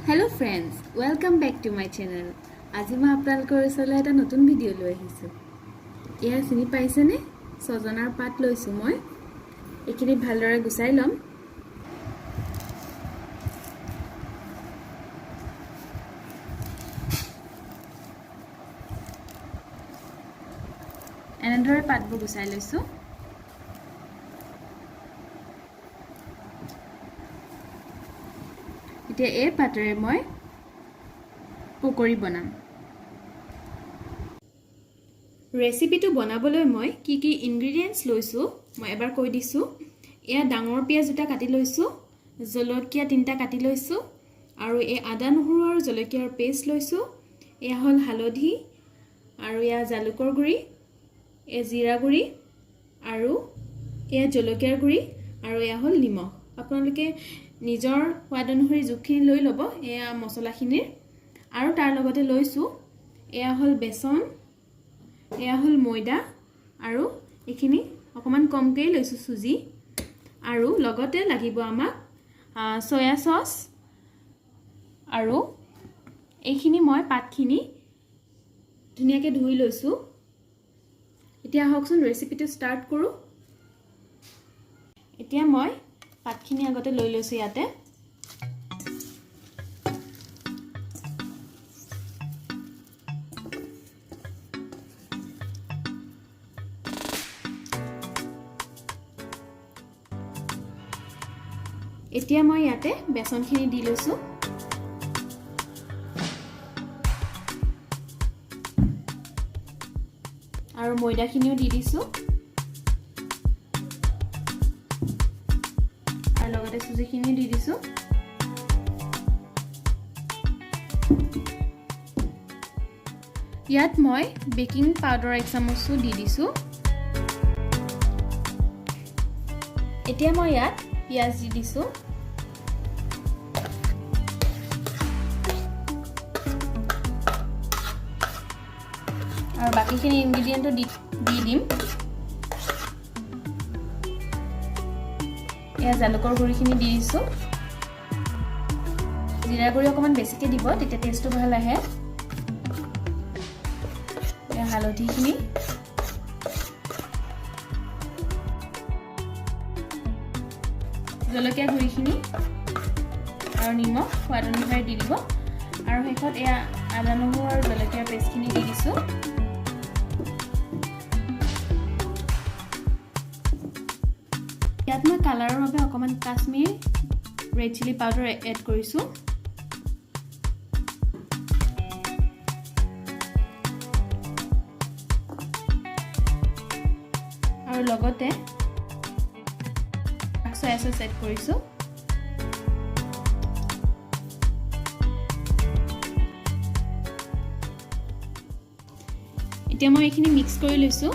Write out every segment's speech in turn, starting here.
Hello friends, welcome back to my channel. আজি মই আপোনালোকৰ ওচৰলৈ এটা নতুন ভিডিঅ' লৈ আহিছোঁ। এয়া চিনি পাইছেনে? ছজনাৰ পাত লৈছোঁ মই। এইখিনি ভালদৰে গুচাই ল'ম। এনেদৰে পাতবোৰ গুচাই লৈছোঁ। এতিয়া এই পাতেৰে মই পকৰি বনাম। ৰেচিপিটো বনাবলৈ মই কি কি ইনগ্ৰিডিয়েণ্টছ লৈছোঁ, মই এবাৰ কৈ দিছোঁ। এয়া ডাঙৰ পিঁয়াজ দুটা কাটি লৈছোঁ, জলকীয়া তিনিটা কাটি লৈছোঁ আৰু এই আদা, নহৰু আৰু জলকীয়াৰ পেষ্ট লৈছোঁ। এয়া হ'ল হালধি আৰু এয়া জালুকৰ গুড়ি, এয়া জিৰা গুড়ি আৰু এয়া জলকীয়াৰ গুড়ি আৰু এয়া হ'ল নিমখ। আপোনালোকে নিজৰ সোৱাদ অনুসৰি জোখখিনি লৈ ল'ব এয়া মছলাখিনিৰ। আৰু তাৰ লগতে লৈছোঁ, এয়া হ'ল বেচন, এয়া হ'ল ময়দা আৰু এইখিনি অকণমান কমকৈয়ে লৈছোঁ চুজি। আৰু লগতে লাগিব আমাক চয়া চচ। আৰু এইখিনি মই পাতখিনি ধুনীয়াকৈ ধুই লৈছোঁ। এতিয়া আহকচোন, ৰেচিপিটো ষ্টাৰ্ট কৰোঁ। এতিয়া মই পাতখিনি আগতে লৈ লৈছোঁ ইয়াতে। এতিয়া মই ইয়াতে বেচনখিনি দি লৈছোঁ আৰু ময়দাখিনিও দি দিছোঁ আৰু লগতে চুজিখিনিও দি দিছোঁ। ইয়াত মই বেকিং পাউডাৰ এক চামুচো দি দিছোঁ। এতিয়া মই ইয়াত পিঁয়াজ দি দিছোঁ। আৰু বাকীখিনি ইনগ্ৰিডিয়েণ্টো দি দি দিম। এয়া জালুকৰ গুড়িখিনি দি দিছোঁ। জিৰা গুড়ি অকণমান বেছিকৈ দিব, তেতিয়া টেষ্টটো ভাল আহে। এয়া হালধিখিনি, জলকীয়া গুড়িখিনি আৰু নিমখ সোৱাদ অনুসাৰে দি দিব। আৰু শেষত এয়া আদা, নহৰু আৰু জলকীয়াৰ পেষ্টখিনি দি দিছোঁ। ইয়াত মই কালাৰৰ বাবে অকণমান Kashmir red chilli powder add কৰিছোঁ। আৰু লগতে চয়া চচ এড কৰিছোঁ। এতিয়া মই এইখিনি মিক্স কৰি লৈছোঁ।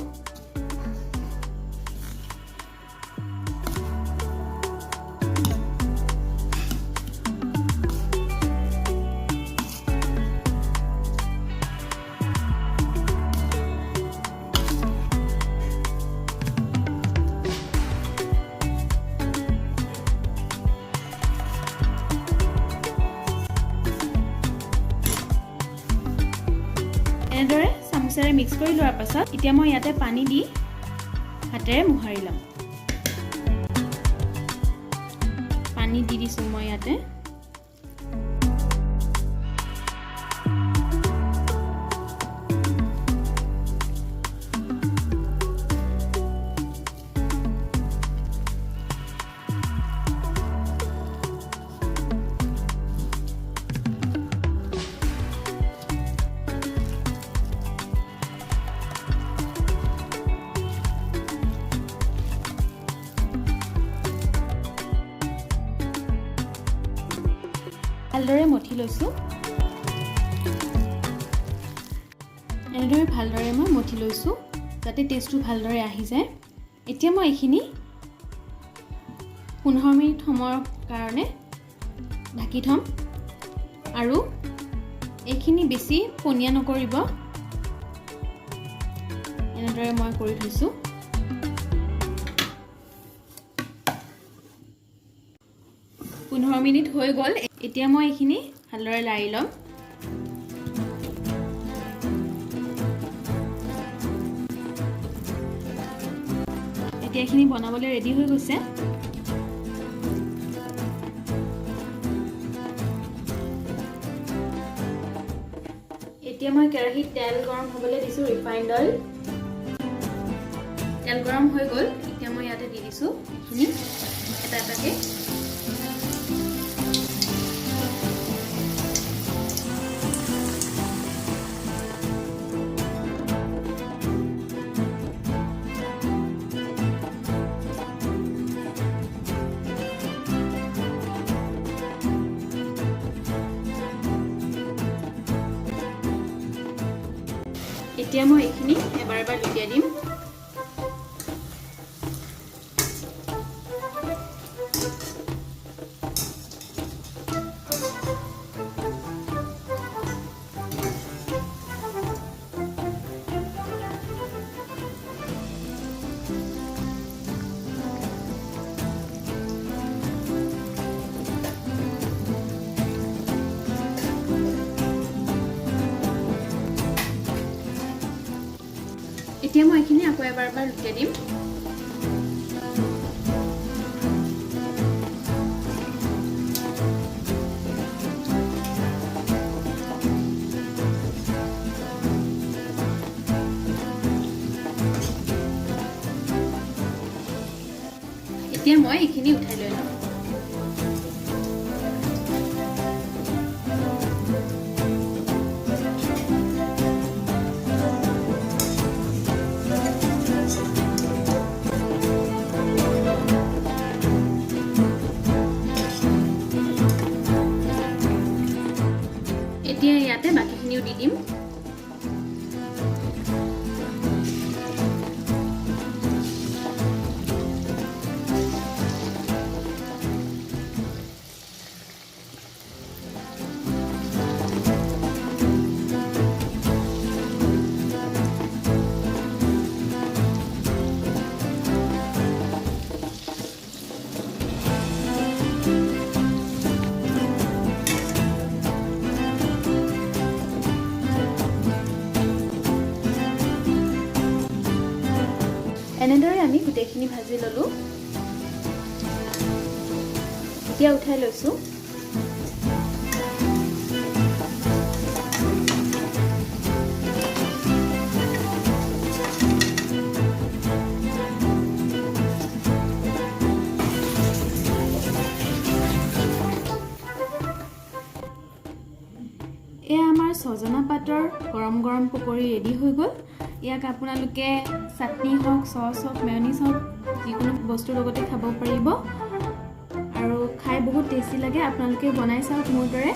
এনেদৰে চামুচেৰে মিক্স কৰি লোৱাৰ পাছত এতিয়া মই ইয়াতে পানী দি হাতেৰে মোহাৰি ল'ম। পানী দি দিছোঁ মই ইয়াতে। ভালদৰে মঠি লৈছোঁ। এনেদৰে ভালদৰে মই মঠি লৈছোঁ, যাতে টেষ্টটো ভালদৰে আহি যায়। এতিয়া মই এইখিনি 15 মিনিট সময়ৰ কাৰণে ঢাকি থ'ম। আৰু এইখিনি বেছি পনীয়া নকৰিব। এনেদৰে মই কৰি থৈছোঁ। 15 মিনিট হৈ গ'ল। এতিয়া মই এইখিনি ভালদৰে লাৰি ল'ম। এতিয়া এইখিনি বনাবলৈ ৰেডি হৈ গৈছে। এতিয়া মই কেৰাহীত তেল গৰম হ'বলৈ দিছোঁ, ৰিফাইণ্ড অইল। তেল গৰম হৈ গ'ল। এতিয়া মই ইয়াতে দি দিছোঁ এইখিনি এটা এটাকৈ। এতিয়া মই এইখিনি এবাৰ এবাৰ লুটিয়াই দিম। এতিয়া মই এইখিনি আকৌ এবাৰ এবাৰ লুটিয়াই দিম। এতিয়া মই এইখিনি উঠাই লৈ ল'ম। এতিয়া ইয়াতে বাকীখিনিও দি দিম। এনেদৰে আমি গোটেইখিনি ভাজি ল'লোঁ। এতিয়া উঠাই লৈছোঁ। এয়া আমাৰ ছজনা পাতৰ গৰম গৰম পকৰি ৰেডি হৈ গ'ল। ইয়াক আপোনালোকে চাটনি হওক, চচ হওক, মেয়নিজ হওক, যিকোনো বস্তুৰ লগতে খাব পাৰিব আৰু খাই বহুত টেষ্টি লাগে। আপোনালোকে বনাই চাওক মোৰ দৰে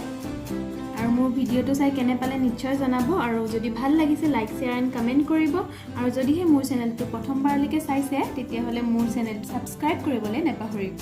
আৰু মোৰ ভিডিঅ'টো চাই কেনে পালে নিশ্চয় জনাব। আৰু যদি ভাল লাগিছে, লাইক, শ্বেয়াৰ এণ্ড কমেণ্ট কৰিব। আৰু যদিহে মোৰ চেনেলটো প্ৰথমবাৰলৈকে চাইছে, তেতিয়াহ'লে মোৰ চেনেলটো ছাবস্ক্ৰাইব কৰিবলৈ নাপাহৰিব।